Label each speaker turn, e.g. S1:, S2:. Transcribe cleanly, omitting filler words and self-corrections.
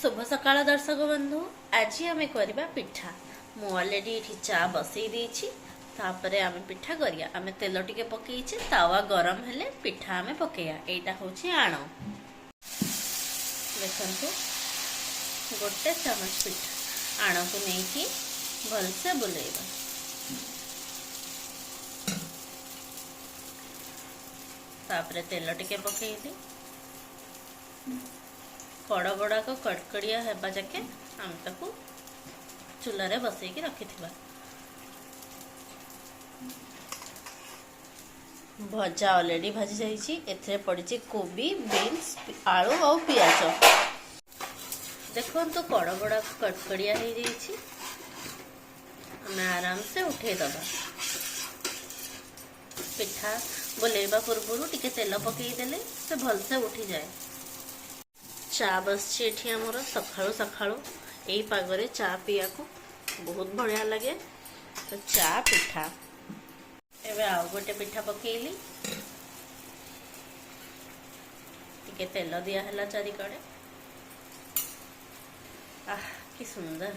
S1: ଶୁଭ ସକାଳ ଦର୍ଶକ ବନ୍ଧୁ। ଆଜି ଆମେ କରିବା ପିଠା। ମୁଁ ଅଲରେଡ଼ି ଏଠି ଚା ବସେଇ ଦେଇଛି। ତାପରେ ଆମେ ପିଠା କରିବା। ଆମେ ତେଲ ଟିକେ ପକେଇଛେ, ତାୱା ଗରମ ହେଲେ ପିଠା ଆମେ ପକେଇବା। ଏଇଟା ହେଉଛି ଆଣ। ଦେଖନ୍ତୁ, ଗୋଟେ ଚାମଚ ପିଠା ଆଣକୁ ନେଇକି ଭଲସେ ବୁଲେଇବା। ତାପରେ ତେଲ ଟିକେ ପକେଇଲି। କଡ଼ ଗୁଡ଼ାକ କଡ଼କଡ଼ିଆ ହେବା ଯାକେ ଆମେ ତାକୁ ଚୁଲାରେ ବସେଇକି ରଖିଥିବା। ଭଜା ଅଲରେଡ଼ି ଭାଜି ଯାଇଛି। ଏଥିରେ ପଡ଼ିଛି କୋବି, ବିନ୍ସ, ଆଳୁ ଆଉ ପିଆଜ। ଦେଖନ୍ତୁ, କଡ଼ ଗୁଡ଼ାକ କଡ଼କଡ଼ିଆ ହେଇଯାଇଛି। ଆମେ ଆରାମସେ ଉଠେଇଦେବା। ପିଠା ବୁଲେଇବା ପୂର୍ବରୁ ଟିକେ ତେଲ ପକେଇଦେଲେ ସେ ଭଲସେ ଉଠିଯାଏ। ଚା ବସିଛି ଏଠି ଆମର। ସକାଳୁ ସକାଳୁ ଏଇ ପାଗରେ ଚା ପିଇବାକୁ ବହୁତ ବଢ଼ିଆ ଲାଗେ। ତ ଚା ପିଠା। ଏବେ ଆଉ ଗୋଟେ ପିଠା ପକେଇଲି। ଟିକେ ତେଲ ଦିଆହେଲା ଚାରିକଡ଼େ। ଆহ, କି ସୁନ୍ଦର!